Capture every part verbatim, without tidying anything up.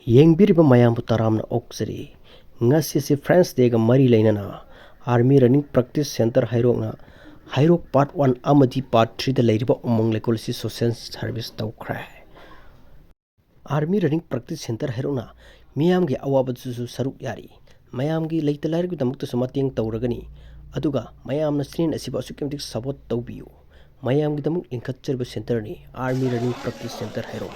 ꯌꯦꯡꯕꯤꯔꯤꯕ ꯃꯌꯥꯝꯕꯨ ꯇꯔꯥꯝꯅ ꯑꯣꯛꯆꯔꯤ꯫ ꯉꯁꯤꯁꯤ Friends Dayꯒ ꯃꯔꯤ ꯂꯩꯅꯅ Army Running Practice Centre ꯍꯩꯔꯣꯛꯅ ꯍꯩꯔꯣꯛ Part One ꯑꯃꯗꯤ Part Threeꯗ ꯂꯩꯔꯤꯕ ꯎꯃꯪ ꯂꯩꯀꯣꯜ ꯑꯁꯤ social service ꯇꯧꯈ꯭ꯔꯦ꯫ Army Running Practice Centre ꯍꯩꯔꯣꯛꯅ ꯃꯤꯌꯥꯝꯒꯤ ꯑꯋꯥꯕꯗꯁꯨ ꯁꯔꯨꯛ ꯌꯥꯔꯤ꯫ ꯃꯌꯥꯝꯒꯤ ꯂꯩꯇ ꯂꯥꯏꯔꯒꯤꯗꯃꯛꯇꯁꯨ ꯃꯇꯦꯡ ꯇꯧꯔꯒꯅꯤ꯫ ꯑꯗꯨꯒ ꯃꯌꯥꯝꯅ ꯆꯦꯟ ꯑꯁꯤꯕꯨ ꯑꯁꯨꯛꯀꯤ ꯃꯇꯤꯛ support ꯇꯧꯕꯤꯌꯨ꯫ ꯃꯌꯥꯝꯒꯤꯗꯃꯛ ꯂꯤꯡꯈꯠꯆꯔꯤꯕ centreꯅꯤ Army Running Practice Centre ꯍꯩꯔꯣꯛ꯫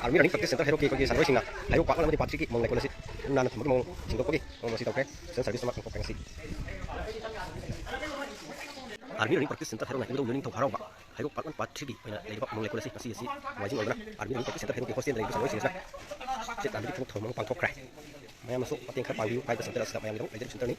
Army Running Practice Centre ꯍꯩꯔꯣꯛꯀꯤ ꯑꯩꯈꯣꯏꯒꯤ ꯁꯥꯟꯅꯔꯣꯏꯁꯤꯡꯅ ꯍꯩꯔꯣꯛ Part One ꯑꯃꯗꯤ Part Threeꯒꯤ ꯎꯃꯪ ꯂꯩꯀꯣꯜ ꯑꯁꯤ ꯂꯨ ꯅꯥꯟꯅ ꯊꯝꯕꯒꯤ ꯃꯑꯣꯡ ꯁꯦꯡꯗꯣꯛꯄꯒꯤ ꯃꯑꯣꯡ ꯑꯁꯤ ꯇꯧꯈ꯭ꯔꯦ꯫ Social service ꯑꯃ ꯄꯥꯡꯊꯣꯛꯈ꯭ꯔꯦ ꯉꯁꯤ꯫ Army Running Practice Centre ꯍꯩꯔꯣꯛꯅ ꯏꯕꯨꯙꯧ ꯌꯨꯝꯅꯤꯡꯊꯧ ꯍꯔꯥꯎꯕ ꯍꯩꯔꯣꯛ Part One Part Threeꯒꯤ ꯑꯣꯏꯅ ꯂꯩꯔꯤꯕ ꯎꯃꯪ ꯂꯩꯀꯣꯜ ꯑꯁꯤ ꯉꯁꯤ ꯑꯁꯤ ꯅꯣꯡꯃꯥꯏꯖꯤꯡ ꯑꯣꯏꯕꯅ Army Running Practice Centre ꯍꯩꯔꯣꯛꯀꯤ hostelꯗ ꯂꯩꯔꯤꯕ ꯁꯥꯟꯅꯔꯣꯏꯁꯤꯡ ꯑꯁꯤꯅ ꯁꯤꯠ ꯅꯥꯟꯕꯒꯤ ꯊꯕꯛ ꯊꯧꯔꯝ ꯑꯃ ꯄꯥꯡꯊꯣꯛꯈ꯭ꯔꯦ꯫ ꯃꯌꯥꯝꯅꯁꯨ ꯃꯇꯦꯡ ꯈꯔ ꯄꯥꯡꯕꯤꯌꯨ꯫ ꯍꯥꯏꯔꯤꯕ centre ꯑꯁꯤꯗ ꯃꯌꯥꯝꯒꯤꯗꯃꯛ ꯂꯩꯖꯔꯤꯕ centreꯅꯤ꯫